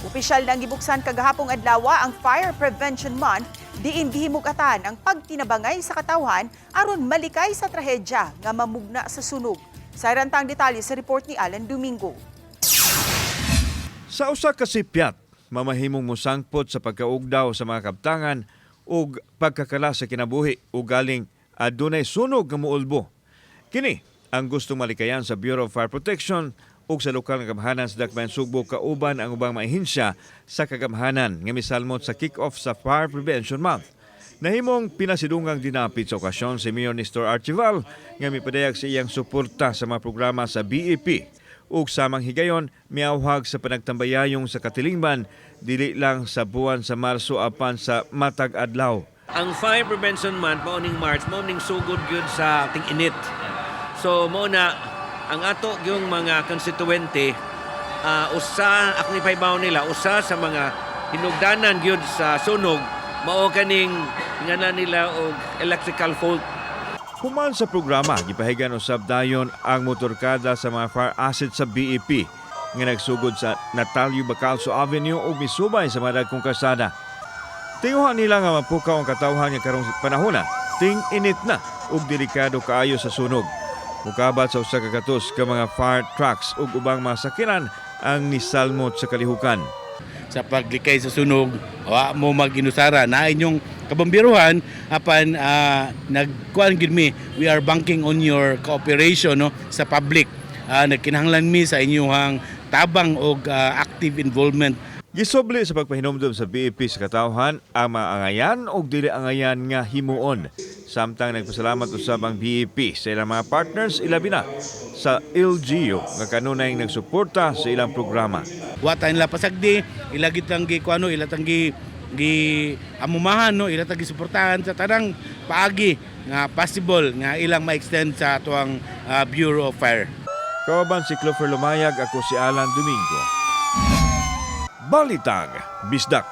Opisyal nang gibuksan kagahapong adlaw ang Fire Prevention Month, diin gihimugatan ang pagtinabangay sa katawhan aron malikay sa trahedya nga mamugna sa sunog. Sa tang detalye sa report ni Alan Domingo. Sa usa ka sipyat, mamahimong mosangpot sa pagkaugdaw sa mga kabtangan ug pagkakala sa kinabuhi ug galing adunay sunog nga muulbo. Kini ang gusto malikayan sa Bureau of Fire Protection ug sa lokal nga gamhanan sa Dakbayan Sugbo kauban ang ubang mga sa kagamhanan nga misalmot sa kick-off sa Fire Prevention Month. Nahimong pinasidungang dinapit sa okasyon si Mayor Nestor Archival nga mipadayag sa iyang suporta sa mga programa sa BFP ug samang higayon miawhag sa panagtambayayong sa katilingban, dili lang sa buwan sa Marso apan sa matag adlaw. Ang Fire Prevention Month mao ning March, mao ning sugod gyud sa ting-init. So mao na ang ato yung mga konstituente, usa akong ipahibaw nila, usa sa mga hinugdanan gyud sa sunog mao kaning ngalan nila og electrical fault. Human sa programa, gipahigan usab dayon ang motorkada sa mga fire assets sa BFP nga nagsugod sa Natalio Bacalso Avenue ug misubay sa mga dagkong kasada. Tinguha nila nga mapukaw ang katawhan nga karong panahona, ting-init na ug delikado kaayo sa sunog. Mukabat sa 100 ka mga fire trucks ug ubang mga sakyanan ang nisalmot sa kalihukan. Sa paglikay sa sunog, wa mo maginusara na inyong kabombiruhan, apan nagkuan gid mi, we are banking on your cooperation, no, sa public. Nagkinahanglan mi sa inyong tabang og active involvement. Gisubli sa pagpahinumdom sa BFP sa katawhan ang mga angayan ug dili angayan nga himuon. Samtang nagpasalamat usab ang BFP sa ilang mga partners, ilabi na sa LGU nga kanunay nagsuporta sa ilang programa. Wa tayo nila pasagdi, ila gid tang gi kuano, ila tang gi gi amumahan, no, ila tang gisuportahan sa tanang paagi nga possible nga ilang ma-extend sa atuang Bureau of Fire. Kauban si Clover Lumayag, ako si Alan Domingo. Balitang Bisdak.